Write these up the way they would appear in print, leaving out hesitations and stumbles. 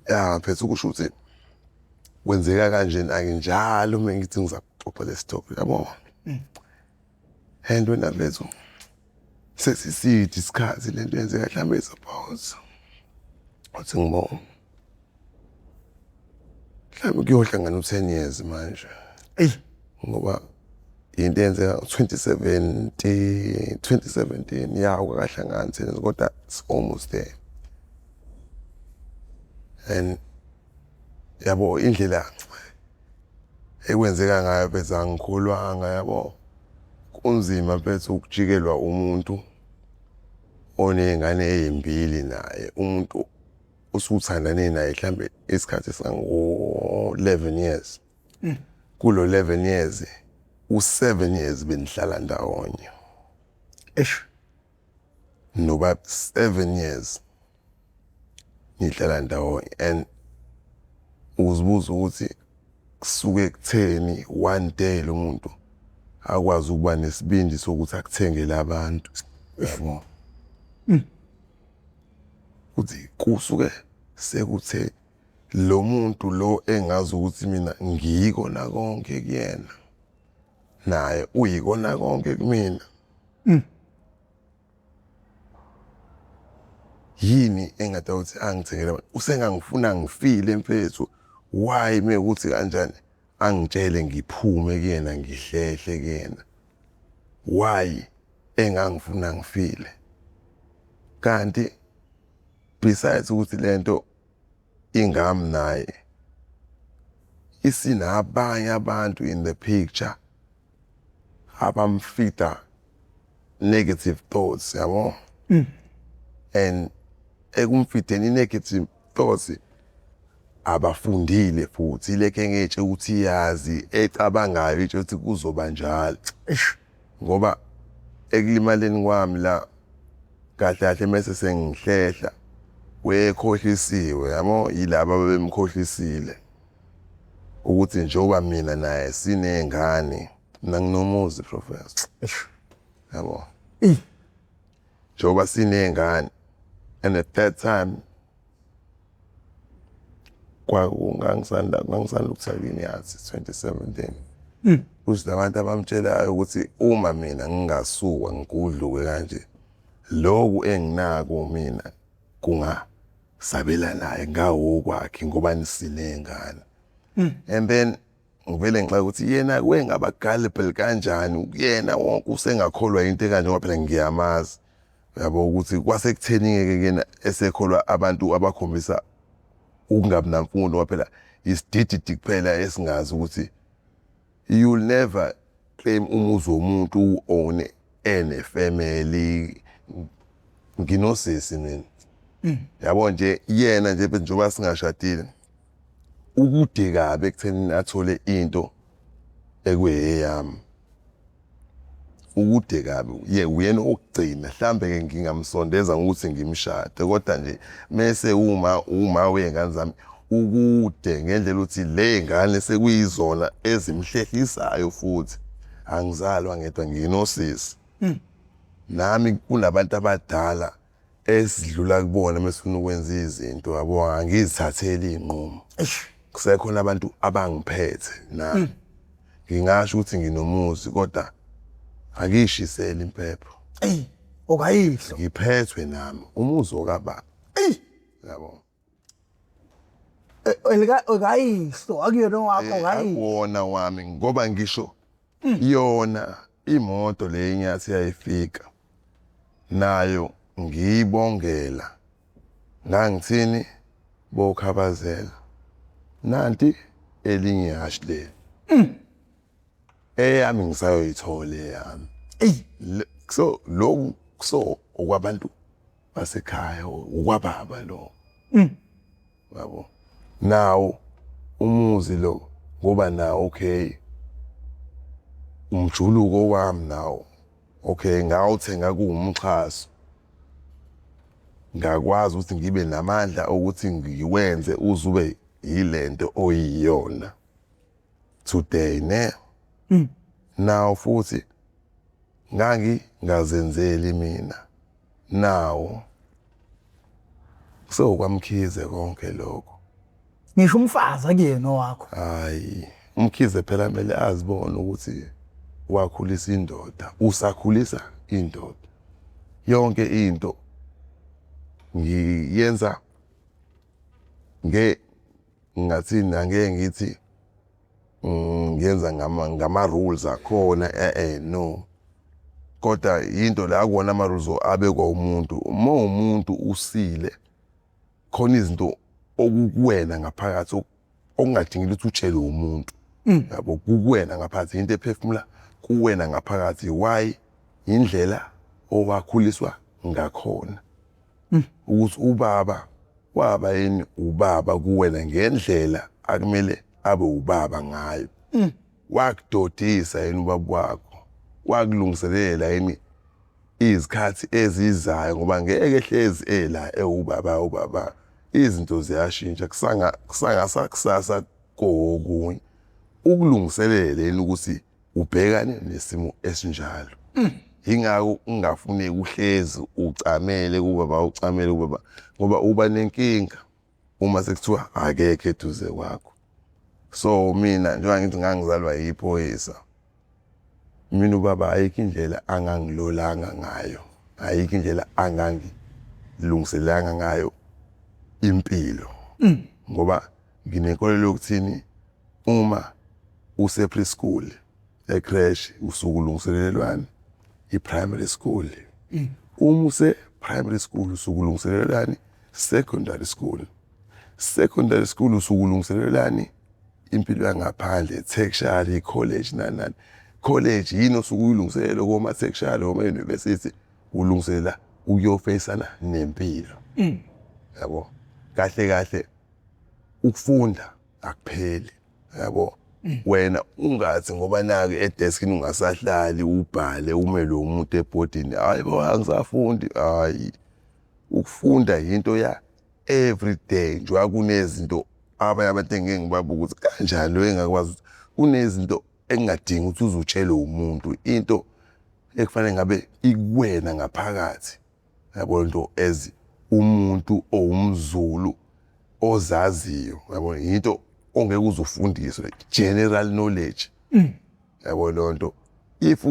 Ya mfethu, kusho ukuthi kwenzeka kanjena ake njalo uma ngithi ngizakuxoxa le story, yabo. And wena mfethu, sesiside isikhathi lento yenzeka, mhlawumbe it's about, uthi ngibona, mhlawumbe kuyohlangana u-10 years manje. Eyi. Ngoba into eyenzeka 2017, 2017 ya, awukakahlangani 10 years, kodwa it's almost there. And yabo, indlela ekwenzeka ngayo mfethu, angikholwanga, yabo. Kunzima mfethu ukujikelwa umuntu oney'ngane ey'mbili naye, umuntu usuthandane naye mhlambe isikhathi esingango-11 years. Kulo 11 years, u-7 years benihlala ndawonye. Eish. Noba 7 years nihlala ndawonye, and uzibuza ukuthi kusuke kutheni one day lo muntu akwazi ukuba nesibindi sokuthi akuthengele abantu, yabo, kuthi kusuke sekuthe lo muntu lo engazi ukuthi mina ngiyikona konke kuyena, naye uyikona konke kumina. Yini engada ukuthi angithengele abantu? Usengangifuna ngifile mfethu. Why mekuthi kanjani angitshele ngiphume kuyena, ngihlehle kuyena? Why engangifuna ngifile? Kanti besides ukuthi lento ingami naye, isinabanye abantu in the picture abamfeeda negative thoughts, yabo. And ekumfeedeni negative thoughts, abafundile futhi ilekhe ngetshe ukuthi yazi ecabangayo itsho ukuthi kuzoba njalo. Eish. Ngoba ekulimaleni kwami la, kahle kahle mase sengihlehla, wekhohlisiwe, yabo, yilaba ababemkhohlisile ukuthi njengoba mina naye sinengane, mina nginomuzi, professor. Eish. Yabo. Eyi. Njengoba sinengane, and at that time kwakungangisanda ukuthatha inyathi 2017, kusho labantu abamtshelayo ukuthi uma mina ngingasuka ngigudluke kanje, lokhu enginako mina kungasabela naye ngawokwakhe ngoba nisinengane. And then ngivele ngixake ukuthi yena wengaba gullible kanjani, kuyena wonke usengakholwa into ekanje, ngoba phela ngiyamazi, uyabo, ukuthi kwasekutheni-ke kuyena esekholwa abantu abakhombisa ukungabi namfundo, ngoba phela isidididi kuphela esingazi ukuthi you'll never claim umuzi womuntu uwu-own ene-family. Nginosisi mina, yabo nje, yena nje njengoba singashadile, ukude kabi ekuthenini athole into ekuyeyami, ukude kabi. Ye uyena okugcina mhlambe ke ngingamsondeza ngokuthi ngimshade, kodwa nje mese uma wey'ngane zami, ukude ngendlela ukuthi le ngane sekuyizona ezimhlehlisayo. Futhi angizalwa ngedwa, nginosisi nami, kunabantu abadala esidlula kubona mesifuna ukwenza izinto, yabo. Angizithatheli iy'nqumo. Eish. Kusekhona abantu abangiphethe nami. Ngingasho ukuthi nginomuzi, kodwa angiyishiseli impepho. Eyi, okayihlo. Ngiphethwe nami, umuzi okababa. Eyi. Yabo. Elika okayihlo, akuyona owakho, okayihlo. Akuwona wami, ngoba ngisho yona imoto le inyathi yayifika nayo, ngiyibongela ngangithini bokhabazela, nanti elinye ihashi leli, eyami ngisayoyithola eyami. Eyi. So lokhu so okwabantu basekhaya, ukwababa lo, yabo. Nawo umuzi lo, ngoba nawo, okay, umjuluko wami nawo, okay, ngawuthenga kuwumxhaso, ngakwazi ukuthi ngibe namandla ukuthi ngiwenze uzube yilento oyiyona today, ne. Nawo futhi ngangingazenzeli mina, nawo sewukwamkhize konke lokho. Ngisho umfazi akuyena owakho. Hayi, uMkhize phela kumele azibone ukuthi wakhulisa indoda, usakhulisa indoda. Yonke into ngiyenza nge ngathini, angeke ngithi ngiyenza ngama rules akhona, no. Kodwa into la kuwona ama rules abekwa umuntu. Uma umuntu usile khona izinto okukuwena ngaphakathi okungadingile ukuthi utshelwe umuntu. Yabo, kukuwena ngaphakathi, into ephefumula kuwena ngaphakathi. Why? Indlela owakhuliswa ngakhona. Ukuthi ubaba waba yini ubaba kuwena ngendlela akumele abe ubaba ngayo. Wakudodisa yini ubaba wakho? Wakulungiselela yini izikhathi ezizayo? Ngoba ngeke hlezi ela ewubaba ubaba. Izinto ziyashintsha kusanga kusangasa kusasa kokunye. Ukulungiselele yini ukuthi ubhekane nesimo esinjalo? Ingakho ungafuneki uhlezi ucamele kubaba, ucamele kubaba, ngoba uba nenkinga uma sekuthiwa akekho eduze kwakho. So mina njengoba ngithi ngangizalwa yiphoyisa, mina ubaba ayikho indlela angangilolanga ngayo, ayikho indlela angangilungiselelanga ngayo impilo. Ngoba nginenkolelo yokuthini, uma use preschool, e-creche, usuke ulungiselelwani i-primary school. Uma use primary school usuke ulungiselelwani secondary school. Secondary school usuke ulungiselelwani impilo yangaphandle, tertiary, college, nani nani. College yini osuke uyilungiselela koma tertiary, koma university, ulungiselela ukuyofeyisana nempilo. Yabo, kahle kahle ukufunda akupheli. Yabo, wena ungathi ngoba naku edeskini ungasahlali ubhale umele umuntu ebhodini, hayi bo angisafundi. Hayi, ukufunda into ya every day. Njengoba kunezinto abanye abantu engeke ngibabuke ukuthi kanjani lo engakwazi ukuthi kunezinto engingadingi ukuthi uze utshelwe umuntu, into ekufanele ngabe ikuwena ngaphakathi. Yabo, into as umuntu owumZulu ozaziyo, yabo, into ongeke uze ufundiswe, general knowledge. Yabo leyo nto, if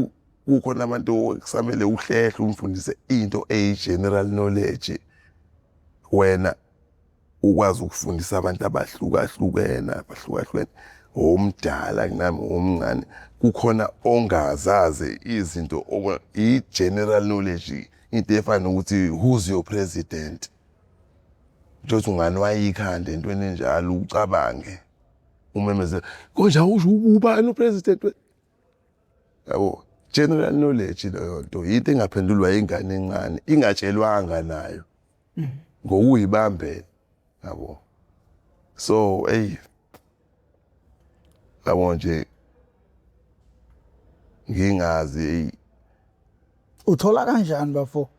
kukhona abantu kusamele uhlehle umfundise into eyi general knowledge, wena ukwazi ukufundisa abantu abahlukahlukene, abahlukahlukene, omdala kunami, omncane, kukhona ongazazi izinto, i-general knowledge, into efana nokuthi who's your president, nje unganwaya ikhanda entweni enjalo, ucabange umemezele konje awusho ubani upresident, yabo. General knowledge leyo nto, into engaphendulwa ingane encane ingatshelwanga nayo ngokuyibambela, yabo. So hey, yabo nje ngingazi, hey. Uthola kanjani bafo?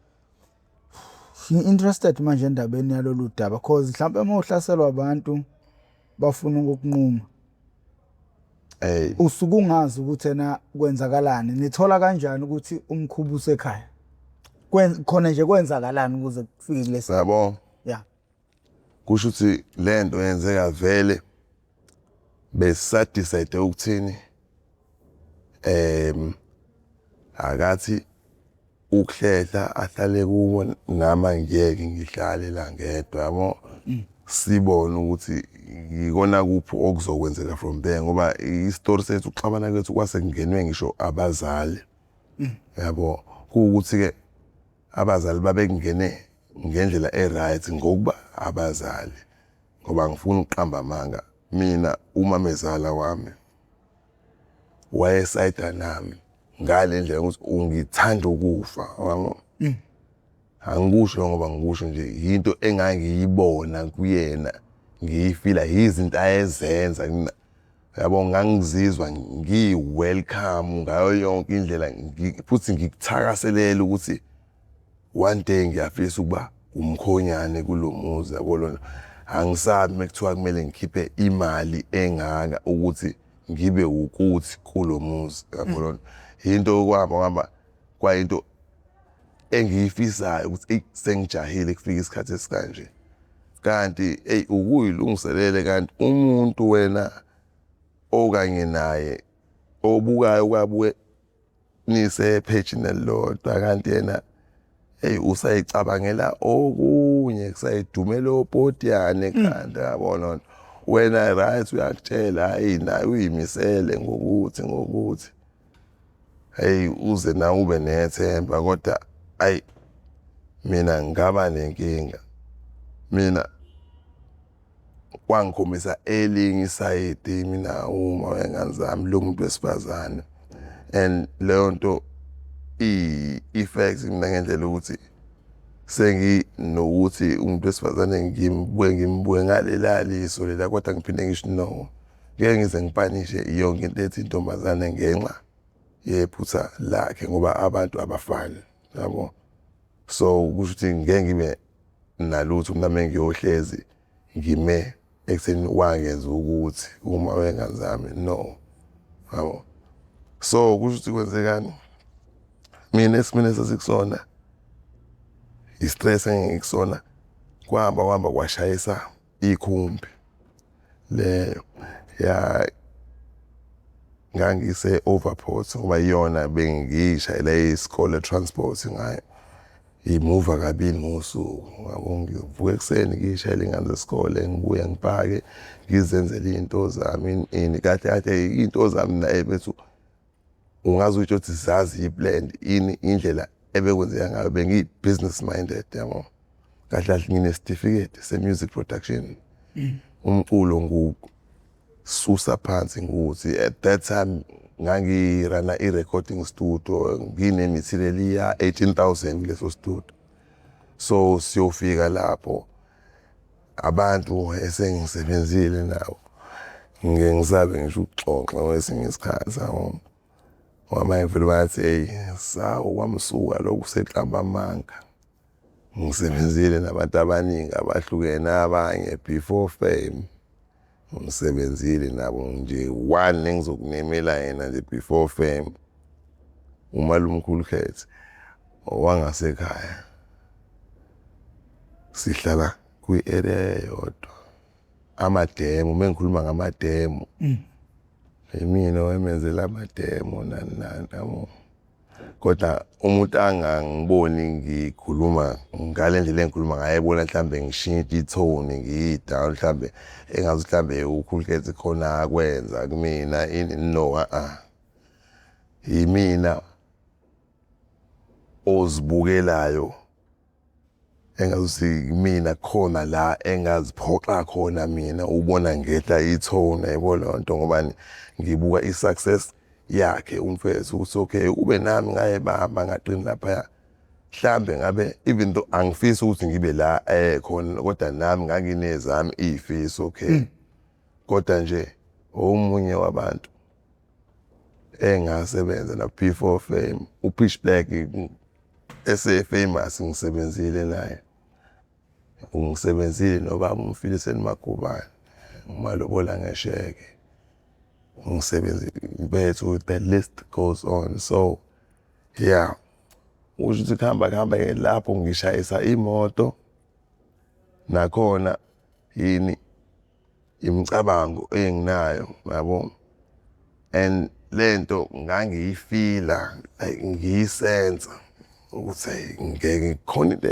Ngi-interested manje endabeni yalolu daba, cause mhlawumbe uma uhlaselwa abantu bafuna ukukunquma, hey, usuke ungazi ukuthi ena kwenzakalani. Nithola kanjani ukuthi umkhuba usekhaya? Khona nje kwenzakalani ukuze kufike kulesi? Yabo. Ya. Kusho ukuthi lento yenzeka vele besadecide ukuthini, akathi ukuhlehla ahlale kubo, nama ngiyeke ngihlale la ngedwa, yabo, sibone ukuthi yikona kuphi okuzokwenzeka from there, ngoba isitori sethu, ukuxabana kwethu kwase kungenwe ngisho abazali. Yabo, kuwukuthi ke abazali babekungene ngendlela e-right ngokuba abazali, ngoba ngifuna ukuqamba amanga, mina umamezala wami wayesayida nami ngale ndlela ukuthi ungithanda ukufa, yabo. Angikusho ngoba ngikusho nje, into engangiyibona kuyena, ngiyifila, izinto ayezenza mina, yabo, ngangizizwa ngi-welcome ngayo yonke indlela, futhi ngikuthakaselela ukuthi one day ngiyafisa ukuba umkhonyane kulo muzi, yabo. Lona angisabi mekuthiwa kumele ngikhiphe imali engaka ukuthi ngibe ukuthi kulo muzi, yabo. Lona into yokuhamba ngihamba kwayinto engiyifisayo ukuthi eyi, sengijahile kufika isikhathi esikanje. Kanti eyi ukuyilungiselele, kanti umuntu wena okanye naye obukayo kwabuke nisephejini elilodwa, kanti yena eyi usayicabangela okunye, kusayidumela opotiyane ekhanda, yabona. Wena right, uyakutshela, hayi naye uyimisele ngokuthi hey uze nawe ube nethemba, kodwa ayi mina ngaba nenkinga. Mina kwangikhombisa elinye isayidi mina uma wengane zami lo muntu wesifazane, and leyo nto i-effect mina ngendlela ukuthi senginokuthi umuntu wesifazane ngimbuke ngalela liso lela, kodwa ngiphinde ngisho no, ngeke ngize ngipanishe yonke into ethi intombazane ngenxa yephutha lakhe, ngoba abantu abafani, yabo. So kusho ukuthi ngeke ngibe nalutho mina mengiyohlezi ngime ekutheni wangenza ukuthi uma wengane zami, no, yabo. So kusho ukuthi kwenzekani mina esimeni esasikusona, i-stress engikusona, kwahamba kwashayisa ikhumbi leyo ya ngangise Overport, ngoba iyona bengishayela isikole transport ngayo, imuva kabili ngosuku, yabo. Ngivuka ekuseni ngishayele ingane zesikole, ngibuye ngipake, ngizenzele iy'nto zami ini kahle kahle iy'nto zami naye bethu ungaze uyitsho ukuthi zazi i-plan ini indlela ebekwenzeka ngayo. Bengiyi-business minded, yabo. Kahle kahle ngine-certificate se-music production, umculo ngususa phansi ngukuthi at that time ngangirana i-recording studio, ngine-material ya 18,000 kuleso studio. So siyofika lapho abantu esengisebenzile nabo, ngike ngisabe ngisho ukuxoxa kwesinye isikhathi, yabo, ngoba manje vele bathi hey, sawu kwamsuka lokhu seqamba amanga. Ngisebenzile nabantu abaningi abahlukene, abanye before fame ngisebenzile nabo nje. One engizokunemela yena nje before fame, umalumkhulu Khethe owangasekhaya, sihlala kwi-area eyodwa, amademo. Mengikhuluma ngamademo, imina owemenzela amademo nani nani, yabo. Kodwa umuntu angangiboni ngikhuluma ngale ndlela engikhuluma ngayo, ebona mhlambe ngishintsha ithoni, ngiyi-down, mhlambe engathi mhlambe ukhulukhethe khona akwenza kumina ini, no, a yimina ozibukelayo engazuthi mina khona la engaziphoxa khona mina, ubona ngehla ithoni, yabo leyo nto, ngoba ngibuka i-success yakhe umfethu ukuthi okay, ube nami ngayebamba ngaqini laphaya, mhlambe ngabe even though angifisi ukuthi ngibe la ekhona, kodwa nami nganginezami iy'fiso, okay. Kodwa nje omunye wabantu engasebenza na before fame, uPitch Black ese-famous, ngisebenzile naye, ngisebenzile nobaba uMfiliseni Magubane, ngimalobola ngesheke, ngisebenzile bethu, the list goes on. So yeah, usho ukuthi kuhamba kuhamba lapho ngishayisa imoto nakhona yini imicabango enginayo, yabo. And lento ngangiyifila, like ngiyisensa ukuthi ngeke khona into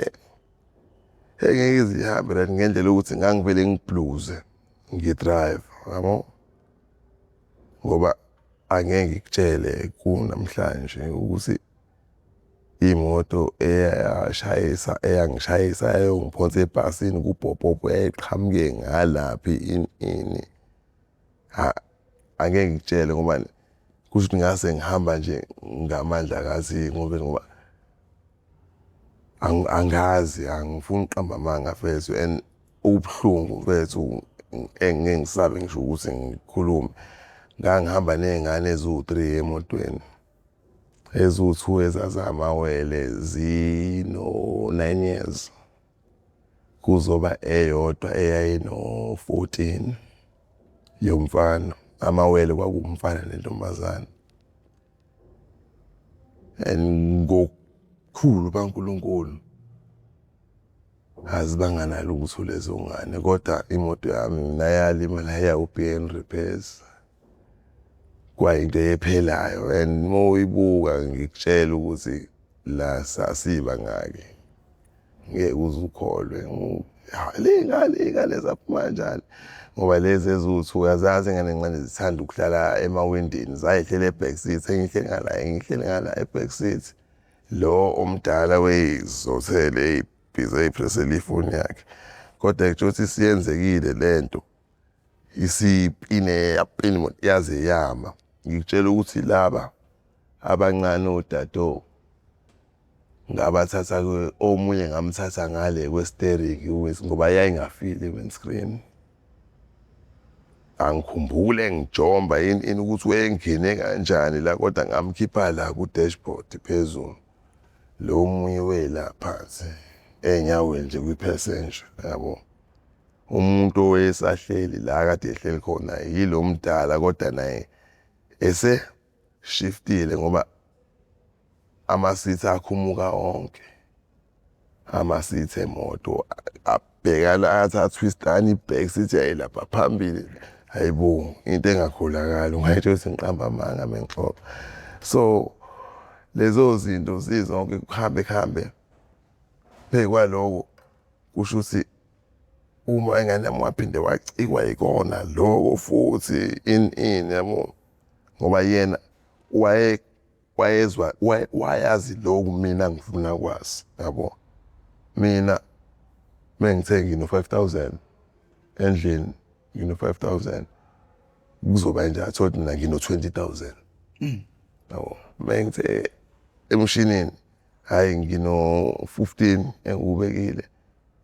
engeke ize ihambe right ngendlela ukuthi ngangivele ngibluze ngidrive, yabo, ngoba angeke ngikutshele kunamhlanje ukuthi imoto eyashayisa, eyangishayisa yayongiphonsa ebhasini kubhopopo yayiqhamuke ngalaphi ini ini, ha, angeke ngikutshele, ngoba kusho ukuthi ngase ngihamba nje ngamandla kaZingo, ngoba angazi, angifuni ukuqamba amanga mfethu, and ubuhlungu mfethu engike ngisabe ngisho ukuthi ngikhulume. Ngangihamba ney'ngane eziwu-3 emotweni, eziwu-2 ezazamawele zino-9 years, kuzoba eyodwa eyayino-14 yomfana. Amawele kwakuwumfana nentombazane, and ngokukhulu baNkulunkulu. Azibanga nalutho lezo ngane kodwa imoto yami mina yalimala yawu-beyond repairs. Kwayinto ephelayo and uma uyibuka ngikutshela ukuthi la sasibangaki, ngeke uze ukholwe. Le ngane, iy'ngane zaphuma kanjani? Ngoba lezi eziwu-two uyazazi iy'ngane ey'ncane zithanda ukuhlala emawindini, zay'hleli e-back seat, enye ihleli ngala, enye ihleli ngala e-back seat. Lo omdala weyizothele ey'bhizi ey'phresela ifoni yakhe. Kodwa ngitsho ukuthi siyenzekile lento, isipine yapina imoto yaze yama. Ngikutshela ukuthi laba abancane odado ngabathatha omunye ngamthatha ngale kwe-steering ngoba yayingafile i-windscreen. Angikhumbule ngijomba yini ini ukuthi wayengene kanjani la kodwa ngamkhipha la ku-dashboard phezulu. Lo omunye wela phansi ey'nyaweni nje kwi-passenger yabo. Umuntu owayesahleli la kade ehleli khona yilo mdala kodwa naye ese-shift-ile ngoba ama-seat akhumuka onke. Ama-seat emoto abhekana athi a-twist-ana i-back seat yayilapha phambili. Hhayi bo, into engakholakali ungayitshela ukuthi ngiqamba amanga mengixoxa. So lezo zinto zizonke kuhambe kuhambe phezu kwaloko kusho ukuthi uma ingane yami waphinde wacikwa yikona loko futhi ini ini yabo. Ngoba yena wayezwa wayazi lokhu mina ngifuna kwazi yabo. Mina mengithe ngino-5,000 endlini, ngino-5,000 kuzoba nje athole ukuthi mina ngino-20,000 yabo. Mengithe emshinini hhayi ngino-15 engiwubekile,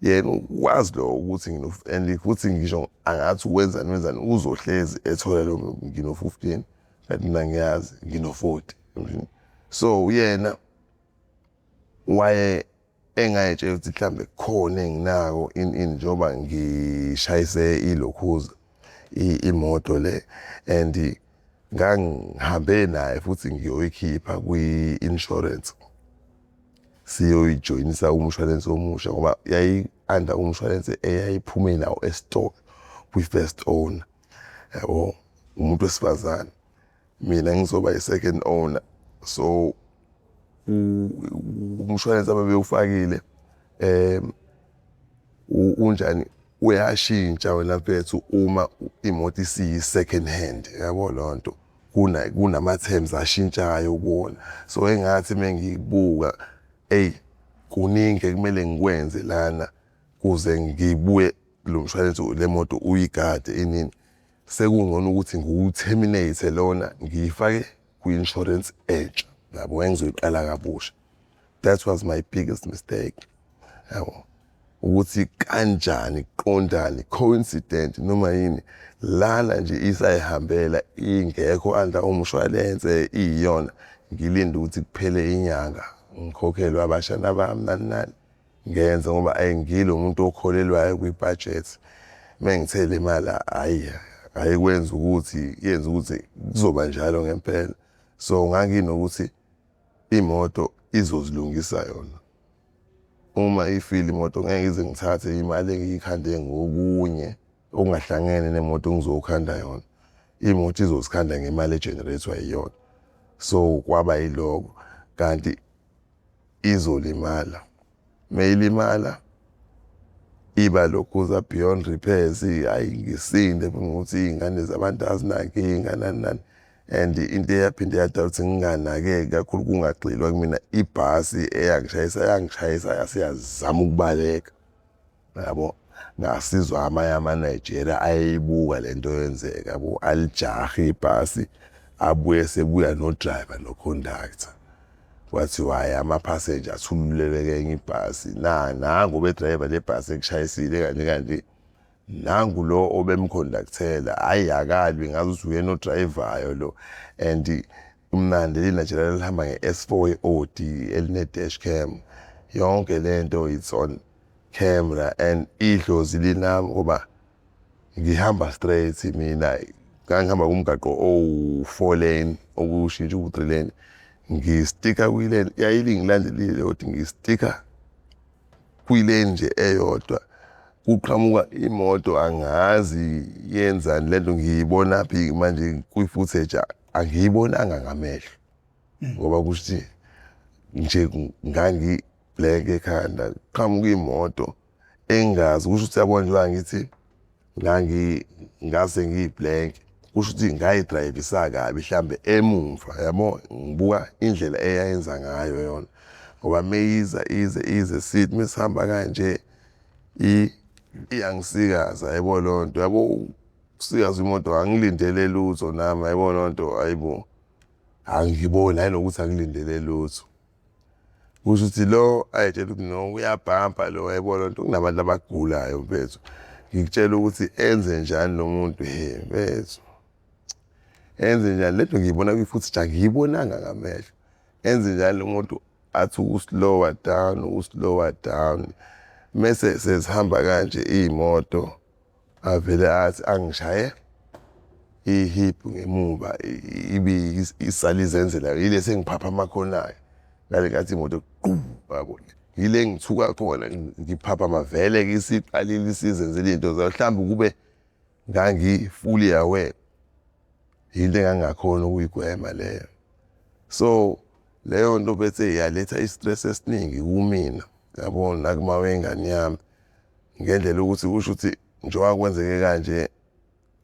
yena wazi lo ukuthi ngino and futhi ngisho angathi wenzani wenzani uzohlezi ethola lo ngino-15 kanti mina ngiyazi ngino-40. So yena waye engayitshela ukuthi mhlambe kukhona enginako ini ini njengoba ngishayise ilokhuza imoto le and ngangihambe naye futhi ngiyoyikhipha kwi-insurance, siyoyijoyinisa umshwalense omusha ngoba yayi-under umshwalense eyayiphume nawo esitolo kwi-first owner yabo, umuntu wesifazane. Mina ngizoba i-second owner, so umshwalense ababewufakile unjani uyashintsha wena mfethu uma imoto isiyi-second hand yabo leyo nto. Kunama-terms ashintshayo kuwona. So engathi mengibuka eyi kuningi ekumele ngikwenze lana kuze ngibuye lo mshwalense le moto uyigade inini. Sekungcono ukuthi ngiwu-terminate lona ngiyifake kwi-insurance entsha yabo, engizoyiqala kabusha. That was my biggest mistake yabo, ukuthi kanjani kuqondani coincident noma yini lana nje isayihambela ingekho under umshwalense iyiyona, ngilinde ukuthi kuphele inyanga ngikhokhelwe abashana bami nani nani ngenze ngoba ayingilo umuntu okholelwayo kwi-budget. Mengithe le mali hhayi ayikwenzi ukuthi yenze ukuthi kuzoba njalo ngempela. So nganginokuthi imoto izozilungisa yona. Uma ifile imoto ngeke ngize ngithathe imali engiyikhande ngokunye okungahlangene nemoto engizokhanda yona. Imoto izozikhanda ngemali e-generate-wa yiyona. So kwaba yiloko kanti izolimala. Meyilimala iba lokhuza beyond repairs, hhayi ngisinde ngokuthi iy'ngane zabantu azinankinga nani nani. And into eyaphinde yadala ukuthi nginganakeki kakhulu kungagxilwa kumina, ibhasi eyangishayisa yangishayisa yase yazama ukubaleka yabo. Ngasizwa amanye ama-Nigeria ayeyibuka lento yenzeka yabo, alijahe ibhasi abuye esebuya no-driver no-conductor. Kwathiwa hhayi ama-passenger athululeke enye ibhasi, nangu obe-driver le bhasi ekushayisile kanje kanje. Nangu lo obem-conduct-ela, hhayi akalwi ngazuthi uyena o-drive-ayo lo and kumnandi leli Nigeria lihamba nge-S4 ye-Audi eline-dash cam. Yonke lento it's on camera and idlozi linami ngoba ngihamba straight mina, ngangihamba kumgaqo owu-four lane okushintsha uku-three lane, ngi-stick-a kwi-lane yayilingilandelile kodwa ngi-stick-a. Kuyileni nje eyodwa kuqhamuka imoto, angazi yenzani lento, ngiyibona phi manje kwi-footage, angiyibonanga ngamehlo ngoba kusho ukuthi nje ngangi blank ekhanda. Qhamuka imoto engazi, kusho ukuthi yabona njengoba ngithi ngangi ngase ngiyi-blank, kusho ukuthi ngayidrayivisa kabi mhlambe emumva, yabo, ngibuka indlela eyayenza ngayo yona, ngoba meyiza ize ize sithi mesihamba kanje iyangisikaza, yabo leyo nto, yabo, ukusikaza imoto angilindele lutho nami, yabo leyo nto, ayibo, angiboni hayi nokuthi angilindele lutho. Kusho ukuthi lo ayitshela ukuthi no uyabhampa lo, yayibona lento, kunabantu abagulayo mfethu. Ngikutshela ukuthi enze njani lo muntu, he mfethu, enze njani lento, ngiyibona kwi-footage, angiyibonanga ngamehlo. Enze njani lo muntu athi uku-slower down, uku-slower down, mese sezihamba kanje iy'moto, avele athi angishaye i-hip ngemuva, ibe isale izenzela yile sengiphaphama khona-ke ngale nkathi imoto qu, yabo, yile ngithuka khona ngiphaphama vele-ke isiqalile isizenzela iy'nto zayo. Mhlawumbe kube ngangi-fully aware, into engangingakhona ukuyigwema leyo. So leyo nto bese yaletha i-stress esiningi kumina, yabo, nakuma wengane yami, ngendlela yokuthi kusho ukuthi njengoba kwenzeke kanje,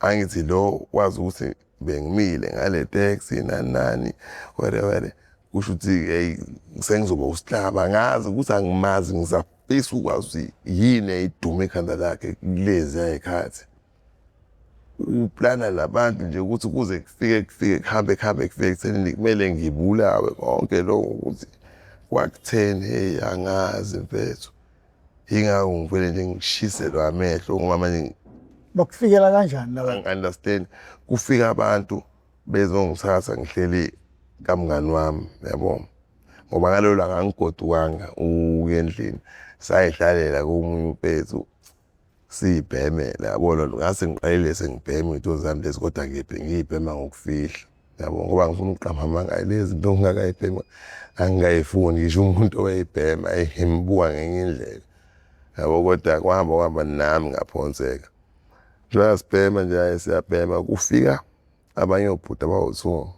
angithi lo wazi ukuthi bengimile ngale taxi nani nani were were, kusho ukuthi hey sengizoba usihlaba, ngazi ukuthi angimazi, ngisafisa ukwazi yini eyiduma ekhanda lakhe kulezi ayikhathi. Uplana labantu nje ukuthi kuze kufike kufike kuhambe kuhambe kufike ekuthenini kumele ngibulawe, konke lokho ukuthi kwakutheni, hey angazi mfethu. Yingakho ngivele nje ngishiselwa amehlo ngoba manje Bakufikela kanjani laba? Angi-understand. Kufika abantu bezongithatha ngihleli kamngani wami, yabo, ngoba ngalelo langa angigodukanga ukuya endlini, sayihlalela komunye umfethu siyibhemela, yabo loo nto. Ngase ngiqalile sengibhema iy'nto zami lezi, kodwa ngiyibhema ngokufihla, yabo, ngoba ngifuna ukuqamba amanga, lezi zinto ngingakayibhemi angikayifuni ngisho umuntu owayibhema ngimbuka ngenye indlela, yabo. Kodwa kwahamba kwahamba nami ngaphonseka. Njengoba sibhema nje, hhayi siyabhema, kufika abanye obhuti abawu-2,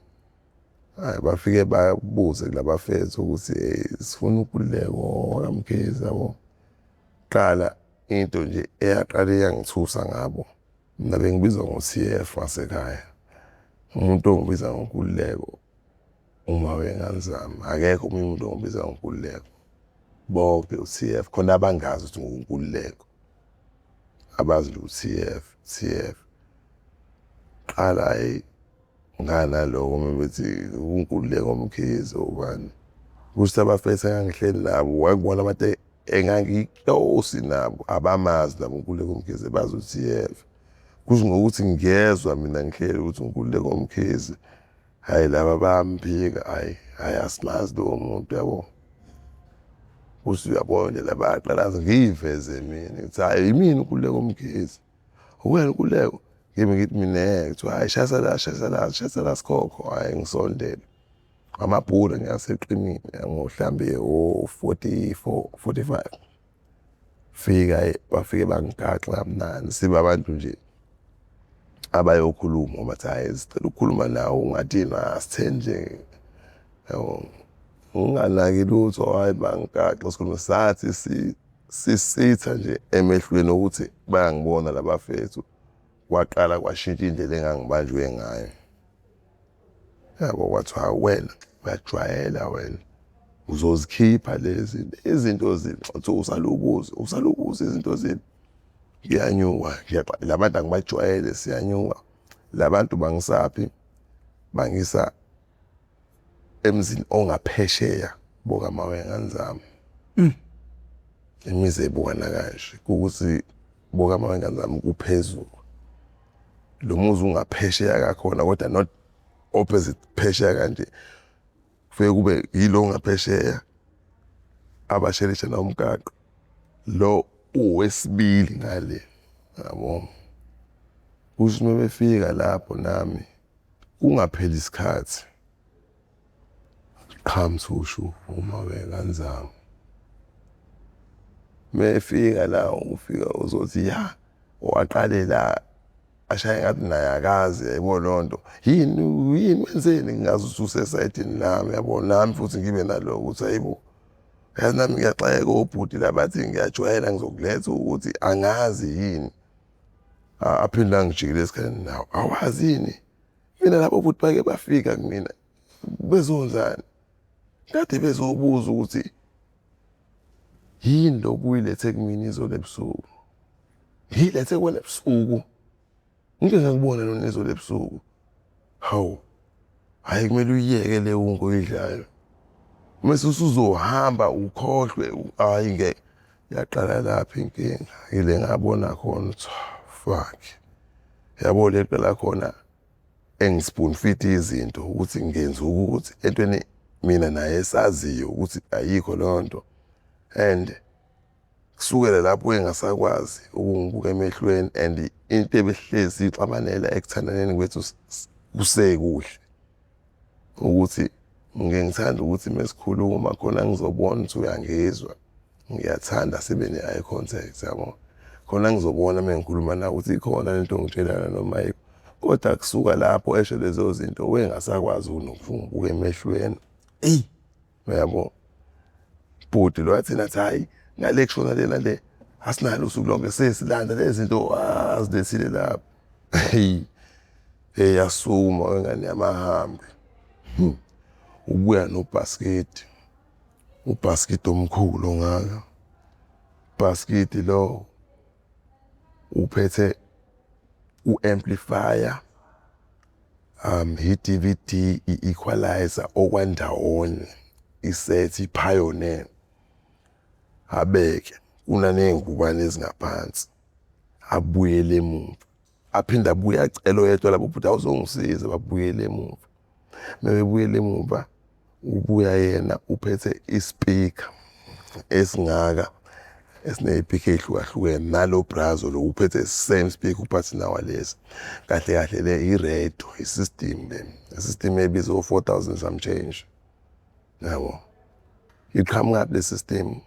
hhayi bafike babuze kulabafethu ukuthi sifuna uNkululeko kaMkhize, yabo. Qala into nje eyaqale yangithusa ngabo, mina bengibizwa ngo-TF wasekhaya, umuntu ongibiza ngoNkululeko uma wengane zami, akekho omunye umuntu ongibiza ngoNkululeko, bonke u-TF, khona abangazi ukuthi nguNkululeko, abazi nje u-TF, TF. Qala hhayi nganaloko uma bethi uNkululeko Mkhize ubani, kusho ukuthi abafethu engangihleli nabo kwakubona abantu engangiklosi nabo, abamazi nabo uNkululeko Mkhize, bazi u-TF. Kusho ngokuthi ngiyezwa mina ngihleli ukuthi uNkululeko Mkhize, hhayi laba bayamphika, hhayi hhayi asimazi lowo muntu, yabo. Kusho uyabona nje la bayaqalaza, ngiyiveze mina ngithi hhayi yimina uNkululeko Mkhize. Uwena uNkululeko? Ngime ngithi mina kuthiwa hhayi shayisa la, shayisa la, shayisa la sikhokho, hhayi ngisondele. Amabhula nje aseqinile mhlambe o-44, 45. Fika bafike bangigaxa kamnandi, sibe abantu nje abayokhuluma ngoba bathi hhayi sicela ukukhuluma nawe, ungathini, asitheni nje, yabo. Nginganaki lutho, hhayi bangigaxa sikhuluma, sathi sisitha nje emehlweni ukuthi bayangibona labafethu, kwaqala kwashintsha indlela engangibanjwe ngayo. Yabo, kwathiwa wena uyajwayela wena, uzozikhipha lezi izinto kuthiwa usalubuza, usalubuza izinto zini. Ngiyanyuka, labantu angibajwayele, siyanyuka. Labantu bangisaphi, bangisa emzini ongaphesheya bokaMawengane zami. Imizi ebukana kanje, kuwukuthi bokaMawengane zami kuphezulu. Lo muzi ungaphesheya kakhona kodwa not opposite phesheya kanje. Kufike kube yilo ngaphesheya abashelisha nomgaqo, lo uwesibili ngale, yabo. Kusho uma befika lapho nami kungapheli isikhathi, qhamthushu uma wengane zami. Mefika la ufika uzothi ya waqale la ashaye ngathi naye akazi yayibona leyo nto yini yini wenzeni ngingazi ukuthi usesayidini lami yabo nami futhi ngibe naloko ukuthi hayibo yazi nami ngiyaxakeka obhuti labathi ngiyajwayela ngizokuletha ukuthi angazi yini aphinde angijikele esikhaleni nawo awazi yini mina labo bhuti bake bafika kumina bezonzani kade bezobuza ukuthi yini lo buyilethe kumina izolo ebusuku ngiyilethe kuwena ebusuku ngike ngakubona lona izolo ebusuku hawu hhayi kumele uyiyeke le wungu oyidlayo mese usuzohamba ukhohlwe hhayi ngeke yaqala lapho inkinga ile ngabona khona ukuthi fuck yabo le qala khona engispoon feed izinto ukuthi ngenza ukuthi entweni mina naye esaziyo ukuthi ayikho leyo nto and kusukela lapho engasakwazi ukungibuka emehlweni and into ebehlezi ixabanela ekuthandaneni kwethu kusekuhle ukuthi ngike ngithanda ukuthi mesikhuluma khona ngizobona ukuthi uyangizwa ngiyathanda sibe ne-eye contact yabo khona ngizobona uma ngikhuluma nawe ukuthi ikhona lento ongitshelana noma ayikho kodwa kusuka lapho esho lezo zinto wengasakwazi nokuvuka emehlweni eyi uyabo bhuti lo athi nathi hayi ngale kushona lena le asinalo usuku lonke sesilanda lezi zinto azilethile lapho hey hey yasukuma wengane yamahambi ubuya nobhasikidi ubhasikidi omkhulu ongaka bhasikidi lo uphethe u-amplifier i-DVD i-equalizer okwandawonye isethi i-pioneer abeke kunaney'ngubane ezingaphansi abuyele emumva aphinde abuye acele oyedwa labo bhuti awuzongisiza babuyele emumva mebebuyele emumva ubuya yena uphethe ispeaker esingaka esiney'pikha ey'hlukahlukene nalo brazo lo uphethe same speaker uphathi nawalezi kahle kahle le i-radio i-system le i-system ebiza o-4,000 some change yabo iqhamuka le system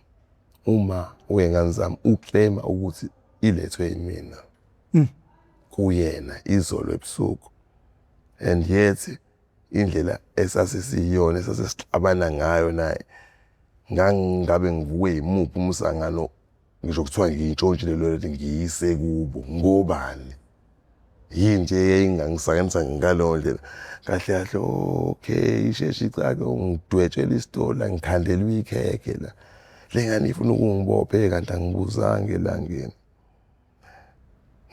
uma wengane zami uclaima ukuthi ilethwe yimina kuyena izolo ebusuku and yet indlela esasesiyiyona esasesixabana ngayo naye ngangingabe ngivukwe yimuphi umsangano ngisho kuthiwa ngiyintshontshile lo lethi ngiyise kubo ngobani yini nje eyayingangisakanisa ngaleyo ndlela kahle kahle okay isheshe icake ngidwetshela isitolo la ngikhandelwe ikhekhe la le ngane ifuna ukungibopha kanti angibuzanga elangeni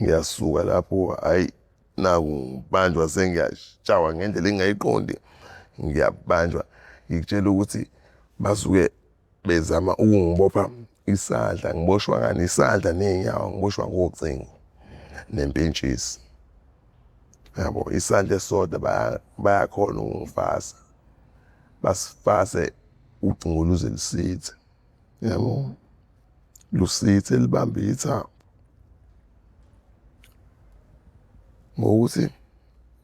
ngiyasuka lapho hhayi naku ngibanjwa sengiyashawa ngendlela engingayiqondi ngiyabanjwa ngikutshela ukuthi basuke bezama ukungibopha isandla ngiboshwa ngani isandla ney'nyawo ngiboshwa ngocingo nempintshisi yabo isandla esisodwa bayakhona ukungifasa basifase ucingo luze lusithe yabo lusithe libambe ithambo ngokuthi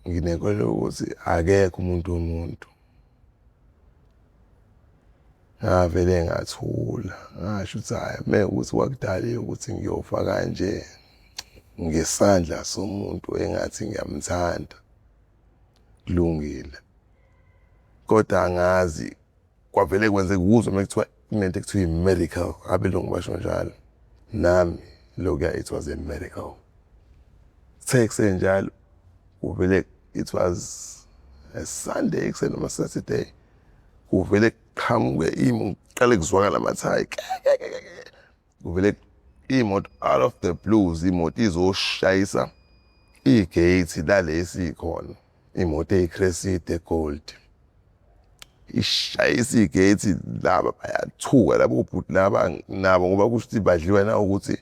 nginenkolelo ukuthi akekho umuntu womuntu ngavele ngathula ngasho ukuthi hhayi mekuwukuthi kwakudaliwe ukuthi ngiyofa kanje ngesandla somuntu engathi ngiyamthanda kulungile kodwa angazi kwavele kwenzeka ukuzwa uma kuthiwa kunento ekuthiwa i-medical abelungu basho njalo nami lokuya it was a medical kuthe kusenjalo kuvele it was a Sunday ekuseni noma Saturday kuvele kuqhamuke imo kuqale kuzwakala amathayi kuvele imoto out of the blues imoto izoshayisa igate lalesi khona imoto eyiCressida egold ishayisa igate laba bayathuka labo bhuti laba nabo ngoba kusho ukuthi badliwa na ukuthi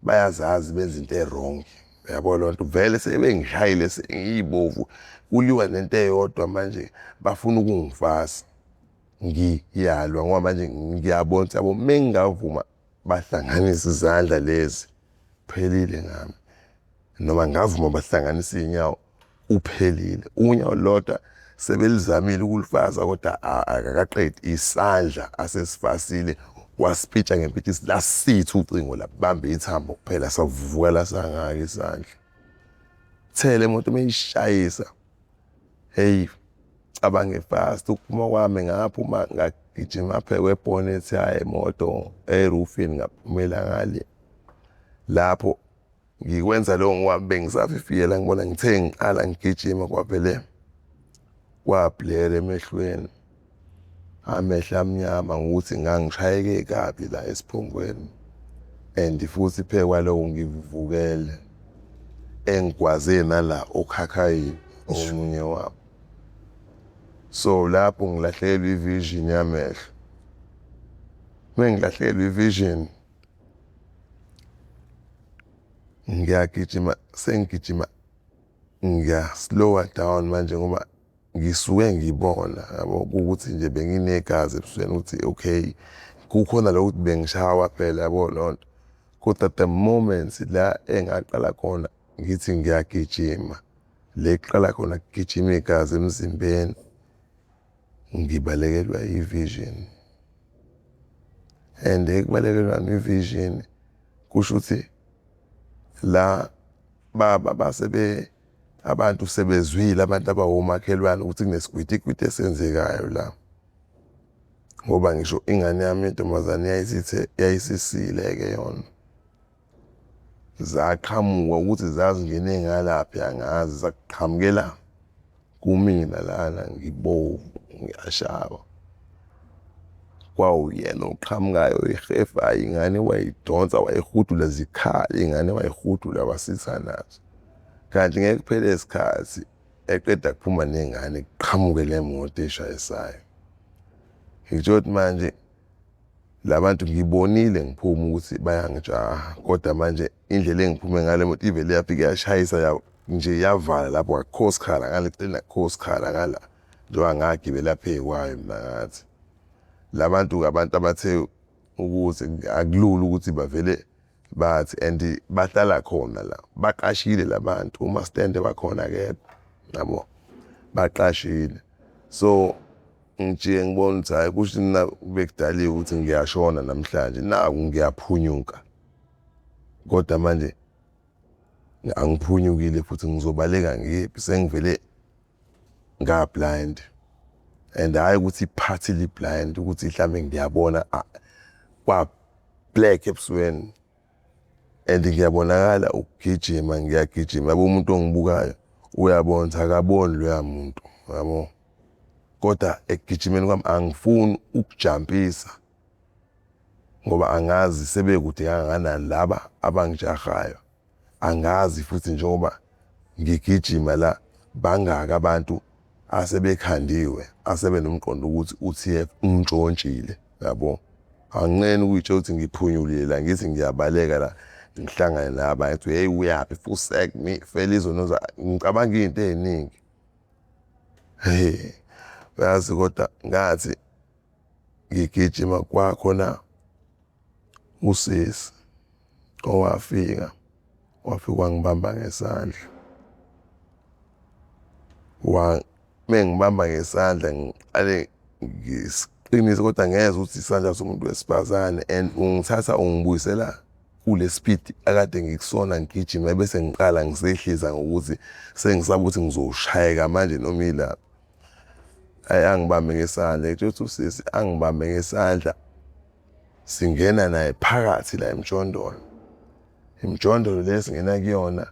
bayazazi benza into e-wrong uyabo loo nto vele sebengishayile sengiyibovu kuliwa nento eyodwa manje bafuna ukungifasa ngiyalwa ngoba manje ngiyabona ukuthi yabo mengingavuma bahlanganise izandla lezi phelile ngami noma ngavuma bahlanganise iy'nyawo uphelile unyawo lodwa sebelizamile ukulifasa kodwa akakaqedi isandla asesifasile Wasipitsha ngempitshisi lasitha ucingo labamba ithambo kuphela savuvuka lasangaka isandla. Thele imoto meyishayisa. Hey cabange fast ukuphuma kwami ngaphuma ngagijima phe kwebhonethi yayo imoto erufini ngaphumela ngale. Lapho ngikwenza lokho ngoba bengisafifiyela ngibona ngithe ngiqala ngigijima kwavele kwablera emehlweni. Amehlo amnyama ngokuthi ngangishayeke kabi la esiphongweni and futhi phe kwaloko ngivuvukele engigwaze nala okhakhayini omunye wabo. So lapho ngilahlekelwa i-vision yamehlo. Mengilahlekelwa i-vision ngiyagijima sengigijima ngiya-slower down manje ngoba ngisuke ngibona yabo ukuthi nje benginegazi ebusweni ukuthi okay kukhona lokhu ukuthi bengishawa phela yabo leyo nto. Kodwa the moment la engaqala khona ngithi ngiyagijima le kuqala khona kugijima igazi emzimbeni ngibalekelwa i-vision and ekubalekelwa i-vision kusho ukuthi la baba basebe abantu sebezwile abantu abawomakhelwane ukuthi kunesigwidigwidi esenzekayo la ngoba ngisho ingane yami yentombazane yayisithe yayisisile-ke yona. Zaqhamuka ukuthi zazingene ngalaphi angazi zaqhamukela kumina lana ngibovu ngiyashaba. Kwawuyena oqhamukayo ehefayo ingane wayidonsa wayihudula zikhala ingane wayihudula wasitha nazo. Kanti ngeke kuphele isikhathi eqeda kuphuma nengane kuqhamuke le moto eshayisayo. Ngitsho ukuthi manje labantu ngibonile ngiphuma ukuthi bayangijaha kodwa manje indlela engiphume ngale moto ivele yafike yashayisa ya nje yavala lapho akukho sikhala ngale celeni akukho sikhala ngala njengoba ngagibela phezu kwayo mina ngathi labantu abantu abathe ukuthi akulula ukuthi bavele bathi and bahlala khona la baqashile labantu umastende bakhona akekho yabo baqashile so ngijike ngibona ukuthi hhayi kusho mina bekudaliwe ukuthi ngiyashona namhlanje naku ngiyaphunyuka kodwa manje angiphunyukile futhi ngizobaleka ngiyephi sengivele nga-blind and hhayi ukuthi partly blind ukuthi mhlawumbe ngiyabona kwa-black ebusweni and ngiyabonakala ukugijima ngiyagijima yabo umuntu ongibukayo uyabona ukuthi akaboni loya muntu yabo kodwa ekugijimeni kwami angifuni ukujampisa ngoba angazi sebekude kangakanani laba abangijahayo. Angazi futhi njengoba ngigijima la bangaki abantu asebekhandiwe asebenomqondo ukuthi u-T_F untshontshile yabo. Anginqeni ukuy'tshela ukuthi ngiphunyulile la ngithi ngiyabaleka la ngihlangane nabanye kuthiwe hheyi uyaphi fuseg fela izono ngicabanga iy'nto ey'ningi. Hhe uyazi kodwa ngathi ngigijima kwakhona usisi owafika wafika wangibamba ngesandla mengibamba ngesandla ngiqale ngisiqinise kodwa ngezwa ukuthi isandla somuntu wesifazane and ungithatha ungibuyisela kule speed akade ngikusona ngigijima bese ngiqala ngisehlisa ngokuthi sengisaba ukuthi ngizoshayeka manje noma ilaphi. Ayi angibambe ngesandla ngitsho ukuthi usisi angibambe ngesandla singena naye phakathi la emjondolo. Imjondolo le esingena kuyona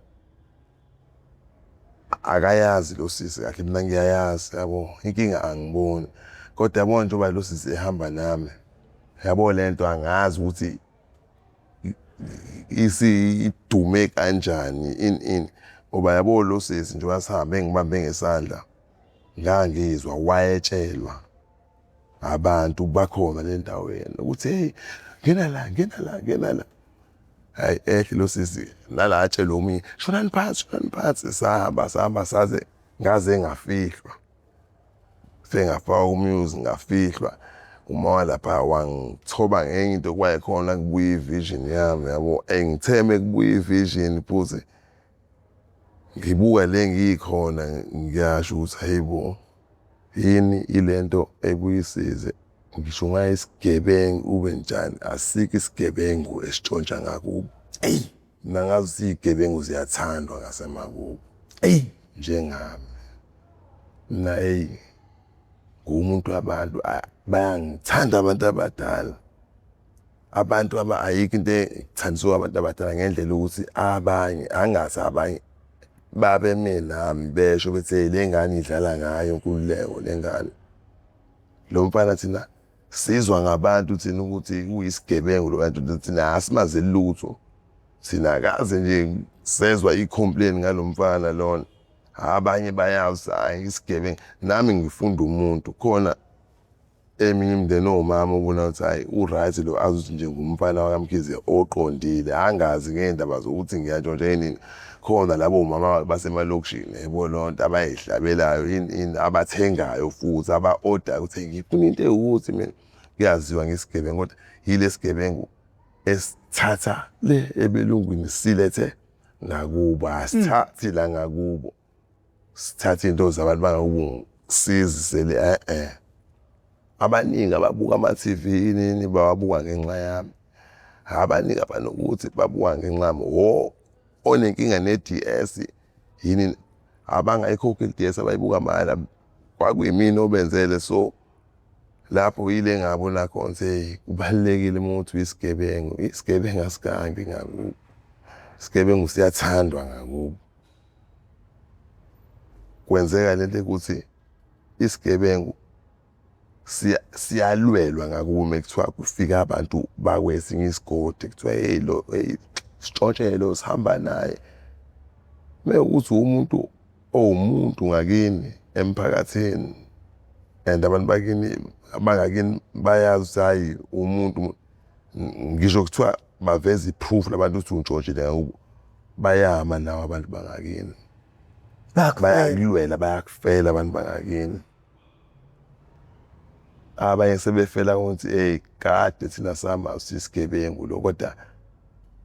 akayazi lo sisi kahle mina ngiyayazi yabo inkinga angiboni kodwa yabo njengoba lo sisi ehamba nami yabo lento angazi ukuthi isidume kanjani ini ini ngoba yabo lo sisi njengoba sihambe engibambe ngesandla ngangizwa wayetshelwa abantu bakhona le ndaweni ukuthi hey ngena la ngena la ngena la hayi ehle lo sisi nala atshela omunye shonani phansi shonani phansi sahamba sahamba saze ngaze ngafihlwa sengafaka umuzi ngafihlwa uma walapha wangithoba ngenye into kwayikhona kubuya i-vision yami yabo engitheme kubuya i-vision futhi ngibuka le ngiyikhona ngiyasho ukuthi hayibo yini ilento ebuyisize. Ngisho ungayisigebengu ube njani, asikho isigebengu esitshontsha ngakubo. Eyi. Mina ngazi ukuthi iy'gebengu ziyathandwa ngasemakubo. Eyi. Njengami. Mina eyi ngumuntu wabantu, bayangithanda abantu abadala. Abantu aba ayikho into ethandiswa abantu abadala ngendlela ukuthi abanye angazi abanye babeme nami besho bethi hey le ngane idlala ngayo inkululeko le ngane. Lo mfana thina sizwa ngabantu thina ukuthi uyisigebengu lo kanti thina asimazeli lutho. Thina akaze nje sezwa i-complain ngalo mfana lona. Abanye bayazi hayi isigebengu. Nami ngifunda umuntu khona eminye imindeni owumama ubona ukuthi hhayi u-right lo azi ukuthi nje ngumfana wakaMkhize oqondile angazi ngey'ndaba zokuthi ngiyantshontsha yini. Khona labo mama basemalokishini yebo leyo nto abayihlabelayo ini ini abathengayo futhi aba-odayo ukuthi ngifuna into ewukuthi mina. Kuyaziwa ngesigebengu kodwa yile sigebengu esithatha le ebelungwini silethe ngakubo, asithathi la ngakubo. Sithathe into zabantu bangakubo sizisele eh. Abaningi ababuka ama-TV nini bawabuka ngenxa yami. Abaningi abanokuthi babuka ngenxa yami. Wo onenkinga ne-D_S yini abangayikhokhi i-D_S abayibuka mahhala kwakuyimina obenzele so lapho yile ngabona khona ukuthi hey kubalulekile uma uthi uyisigebengu, isigebengu asigangi ngakubo. Isigebengu siyathandwa ngakubo. Kwenzeka lento ukuthi isigebengu siyalwelwa ngakubo uma kuthiwa kufika abantu bakwesinye isigodi kuthiwa hey lo hey sitshontshe lo sihamba naye. Mewukuthi umuntu owumuntu ngakini emphakathini and abantu bakini abangakini bayazi ukuthi hhayi umuntu ngisho kuthiwa baveza i-proof labantu ukuthi untshontshile ngakubo bayama nawo abantu bangakini. Bayakulwela bayakufela abantu bangakini. Abanye sebefela ukuthi hey kade thina samazi isigebengu lo kodwa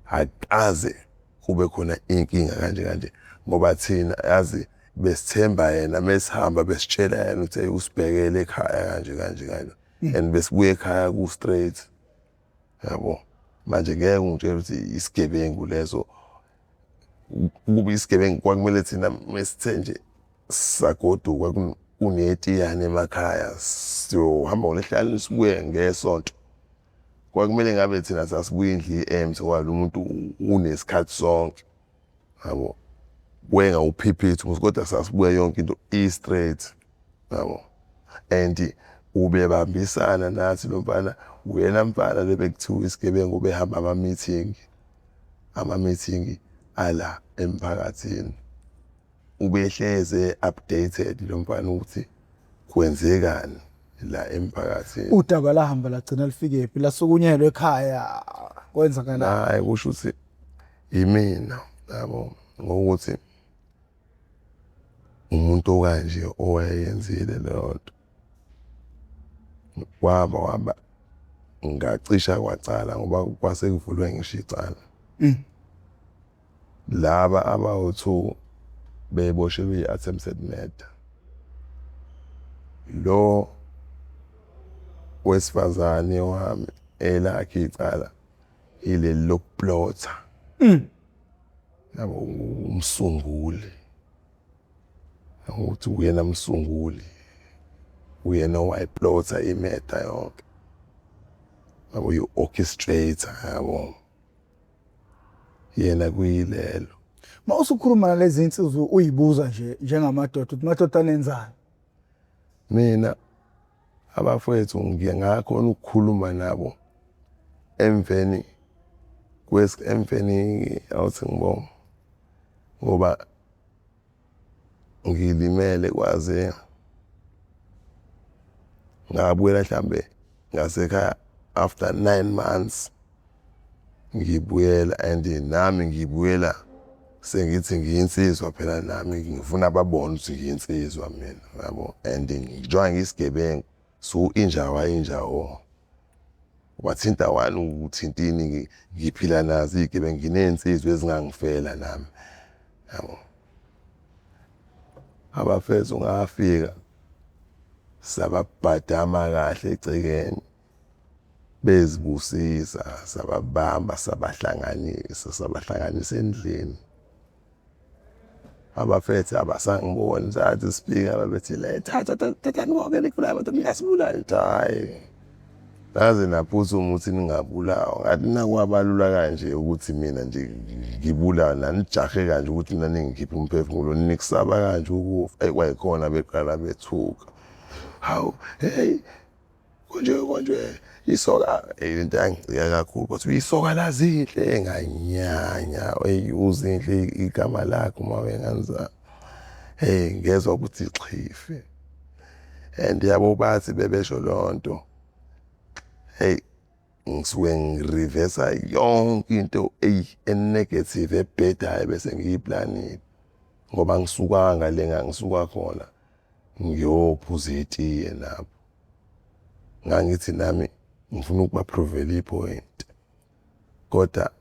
akaze kube khona inkinga kanje kanje ngoba thina yazi besithemba yena mesihamba besitshela yena ukuthi hey usibhekele ekhaya kanje kanje kanje and besibuye ekhaya ku straight yabo. Manje ngeke ungitshele ukuthi isigebengu leso kuba isigebengu kwakumele thina mesithe nje sagoduka kunetiyane emakhaya siyohamba ngolesihlanu sibuye ngesonto. Kwakumele ngabe thina sasibuya indlu i-empty ngoba lo muntu unesikhathi sonke yabo. Wenga uphiphithi kodwa sasibuya yonke into i-straight yabo. And ubebambisana nathi lo mfana uyena mfana lo bekuthiwa isigebengu ubehamba ama-meeting, ama-meeting ala emphakathini. Ubehleze updated lo mfana ukuthi kwenzekani la emphakathini. Udaba lahamba lagcina lifikephi lasukunyelwa ekhaya kwenzakalani? Hayi kusho ukuthi imina yabo ngokuthi umuntu okanje owayeyenzile leyo nto. Kwaba kwaba ngacisha kwacala ngoba kwase kuvulwe ngisho icala. Laba abawu-2 beboshelwe i-attempted murder. Lo wesifazane wami elakhe icala ileli lokuplotha. Yabo umsunguli. Ukuthi uyena msunguli. Uyena owayiplotha imurder yonke. Yabo uyi-orchestrator yabo. Yena kuyilelo. Ma usukhuluma nalezi insizwa uyibuza nje njengamadoda ukuthi madoda nenzani? Mina abafowethu ngiye ngakhona ukukhuluma nabo emveni emveni awuthi ngibonge ngoba ngilimele kwaze ngabuyela mhlambe ngasekhaya after 9 months ngibuyela and nami ngibuyela sengithi ngiyinsizwa phela nami ngifuna babone ukuthi ngiyinsizwa mina yabo and njengoba ngiyisigebengu so injawa injawo wathinta wani uthintini ngiphila nazo izigebengu nginezinsizwa ezingangifela nami yabo. Abafethu ngafika Sababhadama kahle egcekeni bezibusisa, sababamba, sabahlanganisa, sabahlanganisa endlini. Abafethu abasangiboni, sathi sifika babethi le, thatha thathani konke nikubulawa abantu, niyasibulala. Ngithi hhayi, naze naphuthuma ukuthi ningabulawa. Ngathi nakwabalula kanje ukuthi mina nje ngibulawe, nanijahe kanje ukuthi mina ningikhiphe umphefumulo, nikusaba kanje ukufa. Eyi, kwayikhona beqala bethuka, hawu, hey, konje konje isoka. Into yangicika kakhulu kodwa isoka laZinhle, nganyanya. Eyi, uZinhle igama lakhe uma wengane zami. Hey, ngezwa ukuthi xhifi, and yabo bathi bebesho lonto, hey, ngisuke ngirivesa yonke into eyi enegative ebhedayo bese ngiyiplanile, ngoba ngisukanga le ngangisuka khona ngiyophuza itiye nabo. Ngangithi nami ngifuna ukubaprovela ipoint, kodwa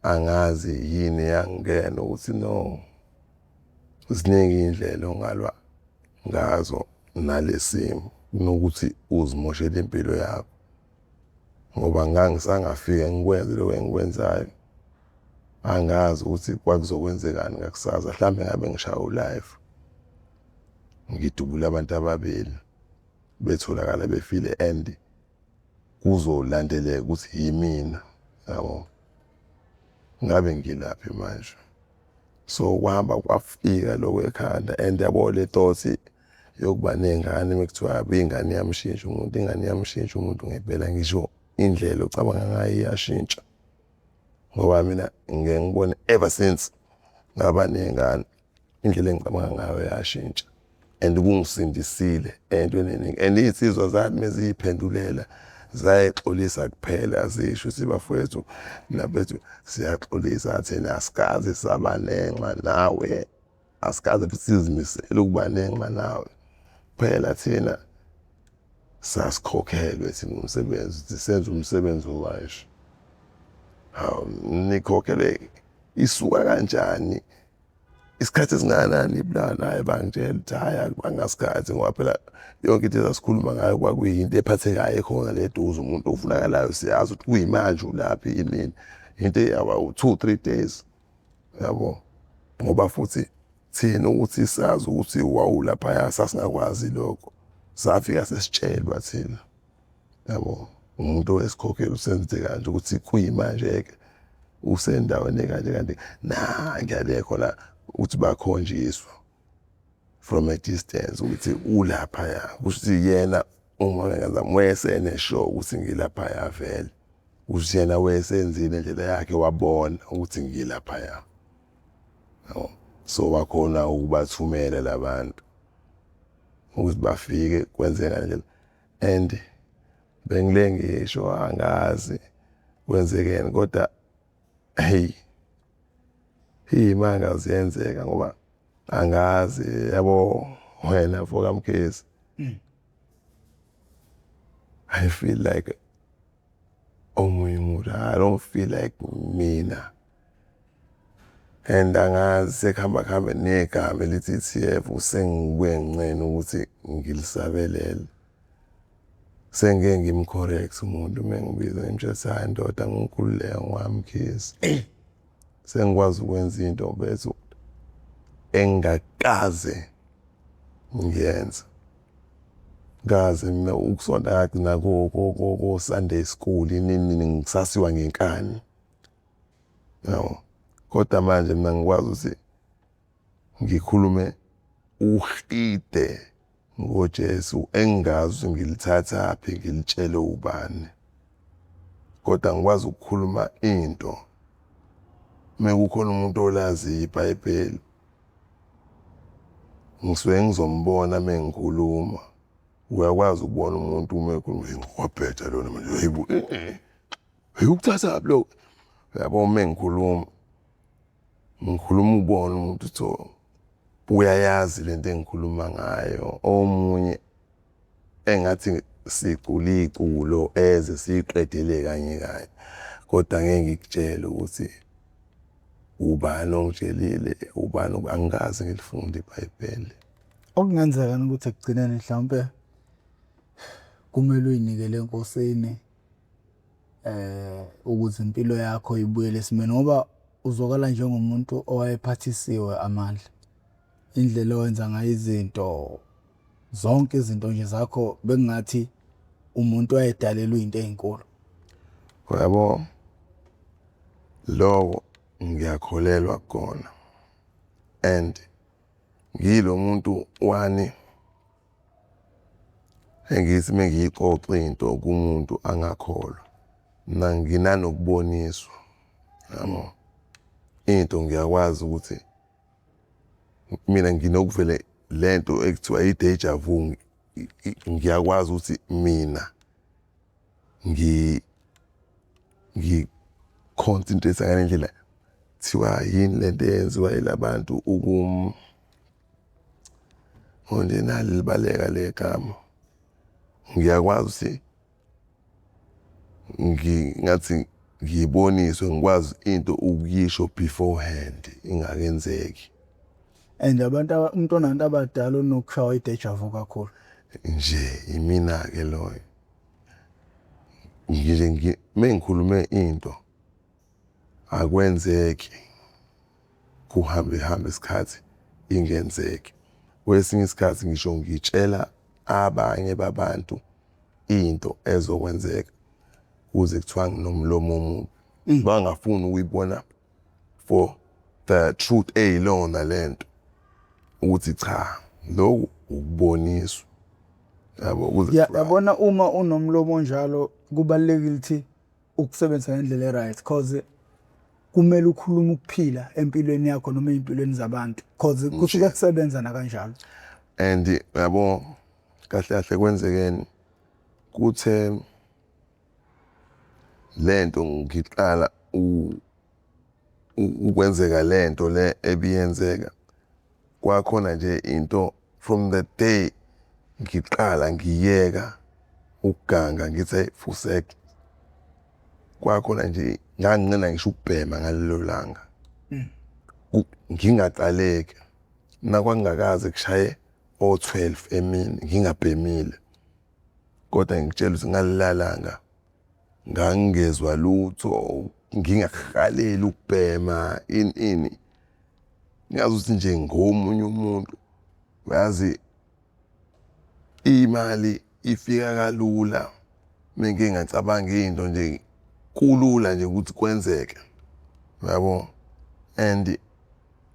angazi yini yangena ukuthi no, ziningi iy'ndlela ongalwa ngazo nalesimo kunokuthi uzimoshele impilo yakho, ngoba ngangisangafika ngikwenze lokho engikwenzayo, angazi ukuthi kwakuzokwenzekani ngakusasa. Mhlambe ngabe ngishaya ulive ngidubula abantu ababili betholakala befile and kuzolandeleka ukuthi yimina, yabo, ngabe ngilaphi manje? So kwahamba kwafika lokho ekhanda, and yabo le thought yokuba ney'ngane, mekuthiwa ingane iyamshintsha umuntu, ingane iyamshintsha umuntu ngempela. Ngisho indlela ocabanga ngayo iyashintsha, ngoba mina ngike ngibone ever since ngaba ney'ngane indlela engicabanga ngayo yashintsha, and kungisindisile entweni eningi. And iy'nsizwa zathi meziyiphendulela zayexolisa kuphela, zisho ukuthi bafowethu nabethu siyaxolisa thina, asikaze saba nenxa nawe, asikaze futhi sizimisele ukuba nenxa nawe. Phela thina sasikhokhelwe thina umsebenzi, ukuthi senze umsebenzi okanje. Hawu, nikhokhele isuka kanjani, isikhathi esingakanani ibulawa naye? Bangitshela ukuthi hhayi, akubangasikhathi, ngoba phela yonke into esasikhuluma ngayo kwakuyinto ephathekayo ekhona le duze, umuntu ofunakalayo siyazi ukuthi kuyimanje ulaphi inini, into eyaba u-2, 3 days, yabo. Ngoba futhi thina ukuthi sazi ukuthi wawulaphaya, sasingakwazi lokho, safika sesitshelwa thina, yabo, umuntu owesikhokhela usenze kanje ukuthi kuyimanje-ke usendaweni ekanje, kanti nangiyale khona ukuthi bakhonjiswa from a distance ukuthi ulaphaya. Kusho ukuthi yena uma ngazami wayesene-sure ukuthi ngilaphaya vele, kusho yena wayesenzile indlela yakhe, wabona ukuthi ngilaphaya, yabo. So wakhona ukubathumela labantu ukuthi bafike kwenzeka ngale ndlela, and bengile ngisho angazi kwenzekeni, kodwa hey, iy'manga ziyenzeka, ngoba angazi, yabo wena mfoka Mkhize, I feel like omunye umuntu, I don't feel like mina, and angazi sekuhamba kuhambe negama elithi TF, sengibuye ngincene ukuthi ngilisabelele. Sengike ngimcorrect umuntu uma ngibiza, ngimtshela ukuthi hayi ndoda, ngikhululeka ngwaMkhize, sengikwazi ukwenza into bethu engingakaze ngiyenze. Kaze mina ukusonta ngagcina ko Sunday school nini nini, ngisasiwa ngenkani, yabo. Kodwa manje mina ngikwazi ukuthi ngikhulume uhide ngoJesu engingazi ngilithathaphi, ngilitshele ubani, kodwa ngikwazi ukukhuluma into mekukhona umuntu olaziyo iBhayibheli, ngisuke ngizombona mengikhuluma. Uyakwazi ukubona umuntu uma ekhuluma, wabheja lona manje, hayibo, hey, ukuthathaphi lokho, yabo. Uma ngikhuluma, ngikhuluma ubona umuntu ukuthi uyayazi lento engikhuluma ngayo. Omunye engathi sicula iculo eze siyiqedele kanye kanye, kodwa ngeke ngikutshele ukuthi ubani ongitshelile, ubani, angikaze ngilifunde iBhayibheli. Okungenzeka ukuthi ekugcineni mhlawumpe Kumele uy'nikele enkosini ukuze impilo yakho ibuyele esimeni ngoba uzwakala njengomuntu owayephathisiwe amandla. Indlela owenza ngayo izinto, zonke izinto nje zakho bekungathi umuntu owayedalelwe iy'nto ey'nkulu. Uyabo, lokho ngiyakholelwa kukona and ngilo muntu wani engithi mengiyixoxa into kumuntu angakholwa. Mina nginanokuboniswa, yabo. Into ngiyakwazi ukuthi mina nginokuvele lento ekuthiwa i-deja vu, ngiyakwazi ukuthi mina ngi-concentrate ngale ndlela kuthiwa yini lento eyenziwa yilabantu ukum nje nali libaleka le gama. Ngiyakwazi ukuthi ngathi ngiyiboniswe ngikwazi into ukuyisho beforehand ingakenzeki. And abantu umuntu onabantu abadala unokushawa i-deja vu kakhulu. Nje imina-ke loyo. Nje mengikhulume into akwenzeki kuhambe hambe isikhathi ingenzeki. Kwesinye isikhathi ngisho ngitshela abanye babantu into ezokwenzeka kuze kuthiwa nginomlomo omubi. Bangafuni ukuyibona for the truth eyilona lento ukuthi cha, lokhu ukuboniswa, yabo, kuze Yabona uma unomlomo onjalo kubalulekile ukuthi ukusebenzisa ngendlela e-right, cause kumele ukhulume ukuphila empilweni yakho noma ey'mpilweni zabantu, cause kusuke kusebenza nakanjalo. And yabo, kahle kahle kwenzekeni kuthe lento ngiqala ukwenzeka lento le ebiyenzeka, kwakhona nje into from the day ngiqala ngiyeka ukuganga ngithi hey fusek, kwakhona nje nganginqena ngisho ukubhema ngalelo langa. Ngingaqaleki nakwangakaze kushaye o12 emini ngingabhemile, kodwa ngikutshela ukuthi ngalilalanga ngangingezwa lutho, ngingakuhaleli ukubhema ini ini, ngazi ukuthi nje ngomunye umuntu. Uyazi imali ifika kalula mengike ngacabanga into nje, kulula nje ukuthi kwenzeke, yabo. And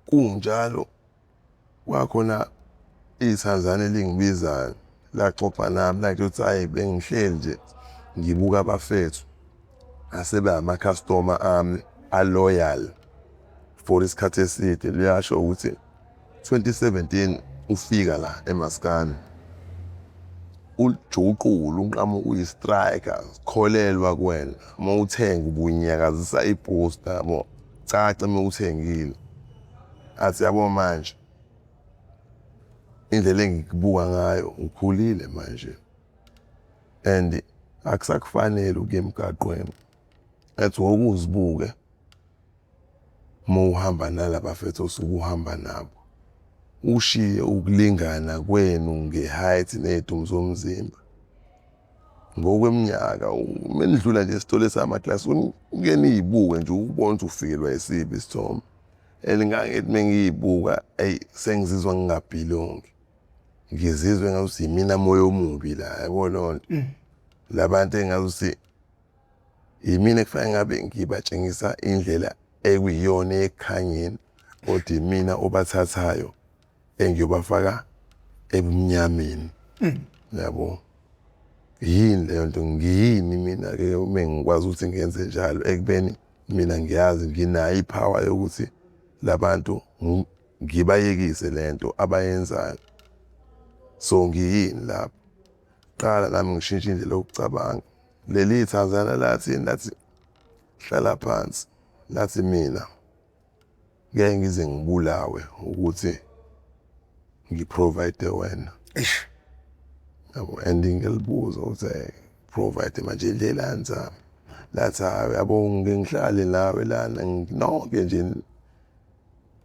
kunjalo kwakhona ithanzane elingibizayo laxoxa nami lathi ukuthi hayi, bengihleli nje ngibuka abafethu asebe ama-customer ami a-loyal for isikhathi eside. Liyasho ukuthi 2017 ufika la eMaskandi ulijuqula unqamuka uyi-striker, kholelwa kuwena uma uthenga ubunyakazisa i-booster, yabo, cace uma uthengile. Athi yabo manje indlela engikubuka ngayo ukhulile manje and akusakufanele ukuya emgaqweni, ethi wokuzibuke uma uhamba nalabafethu osuke uhamba nabo, ushiye ukulingana kwenu nge-height ney'dumo zomzimba ngokweminyaka. Uma nidlula nje esitolo esamaklasi uke niyibuke nje ukubona ukuthi ufikelwa yisiphi isithombe. And ngangithi mengiyibuka, eyi, sengizizwa ngingabhilongi, ngizizwe ngazuthi yimina moya omubi la, yabo leyo nto. Labantu engazuthi yimina ekufanele ngabe ngibatshengisa indlela ekuyiyona ekukhanyeni, kodwa imina obathathayo engiyobafaka ebumnyameni, yabo. Yini leyo nto? Ngiyini mina-ke uma ngikwazi ukuthi ngenze njalo ekubeni mina ngiyazi nginayo i-power yokuthi labantu ngibayekise lento abayenzayo? So ngiyini lapho? Qala nami ngishintshe indlela yokucabanga. Leli thanzana lathi lathi hlala phansi, lathi mina ngeke ngize ngibulawe ukuthi ngi-provide wena. Eish. Yabo, and ngilibuza ukuthi provide manje indlelani zami? Lathi hayi, yabo, ngike ngihlale nawe lana nonke nje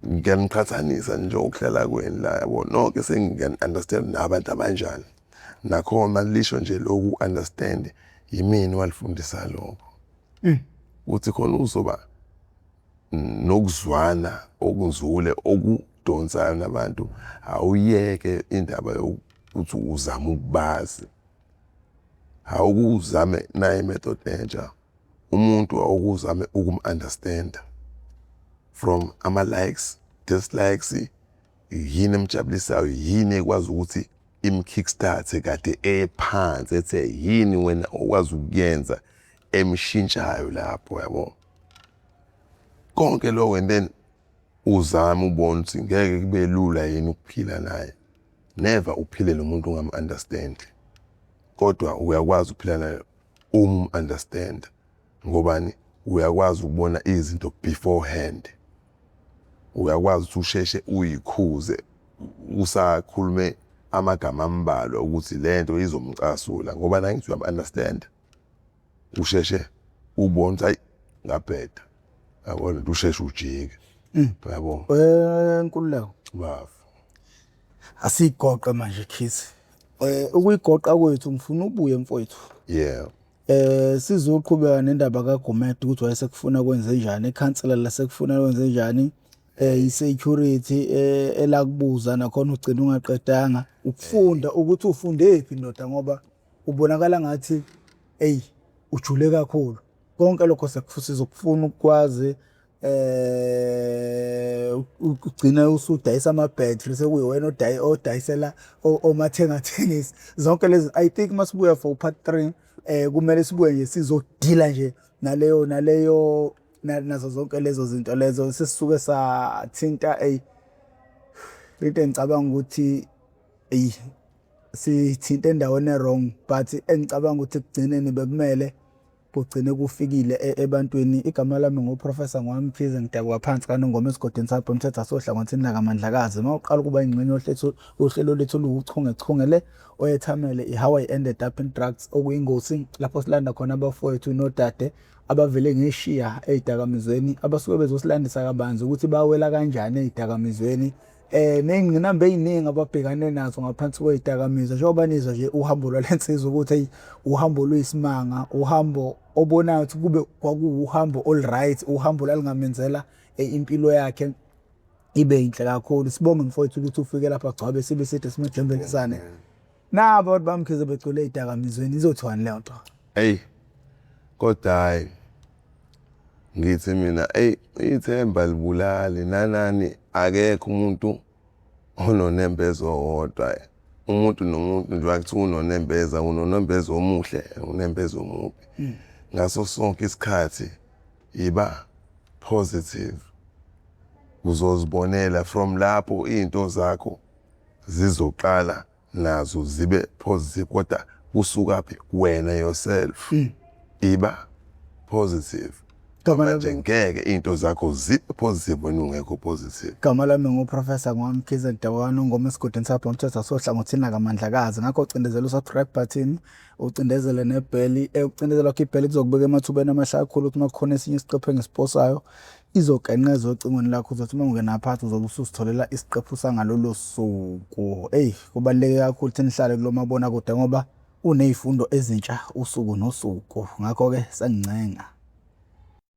ngiyaniqhathanisa nje ukuhlala kwenu la, yabo, nonke sengiyani-understand nabantu abanjani. Nakhona lisho nje lokhu understand yimina walifundisa lokho. Ukuthi khona uzoba nokuzwana okunzule okudonsayo nabantu, awuyeke indaba yokuthi uzame ukubazi. Awukuzame nayi method entsha. Umuntu awukuzame ukum-understand from ama-likes, dislikes, yini emjabulisayo, yini ekwazi ukuthi im-kickstart kade ephansi ethe yini wena okwazi ukuyenza emshintshayo lapho yabo. Konke lokho and then uzame ubone ukuthi ngeke kube lula yini ukuphila naye. Never uphile nomuntu ongam-understand. Kodwa uyakwazi ukuphila naye um-understand ngobani uyakwazi ukubona izinto beforehand. Uyakwazi ukuthi usheshe uyikhuze usakhulume amagama ambalwa ukuthi lento izomcasula ngoba naye ngithi uyam-understand. Usheshe ubone ukuthi hayi ngabheda. Yabona usheshe ujike. Yabo. Nkululeko. Bafo. Asigoqe manje Khizi. Ukuyigoqa kwethu ngifuna ubuye mfowethu. Yeah. Sizoqhubeka nendaba kaGumede ukuthi wayesekufuna kwenze njani, ikhansela lasekufuna kwenze njani, i-security elakubuza nakhona ugcina ungaqedanga ukufunda ukuthi ufundephi ndoda ngoba ubonakala ngathi eyi ujule kakhulu. Konke lokho sizokufuna ukukwazi ugcina usudayisa ama-battery sekuyiwena odayisela omathengathengisi zonke lezi. I think masibuya for part 3 kumele sibuye nje sizodila nje naleyo naleyo nazo zonke lezo zinto lezo sesisuke sathinta. Ey, into engicabanga ukuthi ey sithinte endaweni e-wrong, but engicabanga ukuthi ekugcineni bekumele kugcine kufikile ebantwini. Igama lami nguProfessor Ngwamkhize, ngidabuka phansi kaNongoma esigodini sakwaMthetho asohlangothini lakaMandlakazi. Uma uqala ukuba ingxenye yohlelo lethu oluwuchungechunge le oyethamele i-How I Ended Up in Drugs, okuyingosi lapho silanda khona abafowethu nodade abavele ngeshiya ey'dakamizweni, abasuke bezosilandisa kabanzi ukuthi bawela kanjani ey'dakamizweni ney'ngqinamba ey'ningi ababhekane nazo ngaphansi kwey'dakamizwa. Njengoba nizwa nje uhambo lwalensizwa ukuthi eyi uhambo oluyisimanga, uhambo obonayo ukuthi kube kwakuwuhambo olu-right, uhambo lalungamenzela impilo yakhe ibe yinhle kakhulu. Sibonge mfowethu ukuthi ufike lapha, gcwabe sibe side simejembelisane. Nabo abantu baMkhize begcwele ey'dakamizweni, izothiwani leyo nto? Eyi kodwa hayi ngithi mina eyi ithemba libulali nanani, akekho umuntu ononembeza owodwa. Umuntu nomuntu nje wakuthiwa unonembeza, unonembeza omuhle, unembeza omubi. Ngaso sonke isikhathi iba positive. Uzozibonela from lapho izinto zakho zizoqala nazo zibe positive, kodwa kusukaphi wena yourself. Iba positive. Manje ngeke into zakho zibe positive wena ungekho positive. Igama lami nguProfessor Ngwamkhize, ngidabuka kaNongoma esigodini sakwaMthetho asohlangothini lakaMandlakazi. Ngakho cindezela u-subscribe button, ucindezele nebheli. Ukucindezela kwakho ibheli kuzokubeka emathubeni amahle kakhulu ukuthi uma kukhona esinye isiqephu engisiposayo izogenqeza ocingweni lakho, uzothi uma ungena phakathi uzobe ususitholela isiqephu sangalolo suku. Eyi kubaluleke kakhulu ukuthi nihlale kulo mabonakude ngoba uney'fundo ezintsha usuku nosuku. Ngakho-ke sengincenga.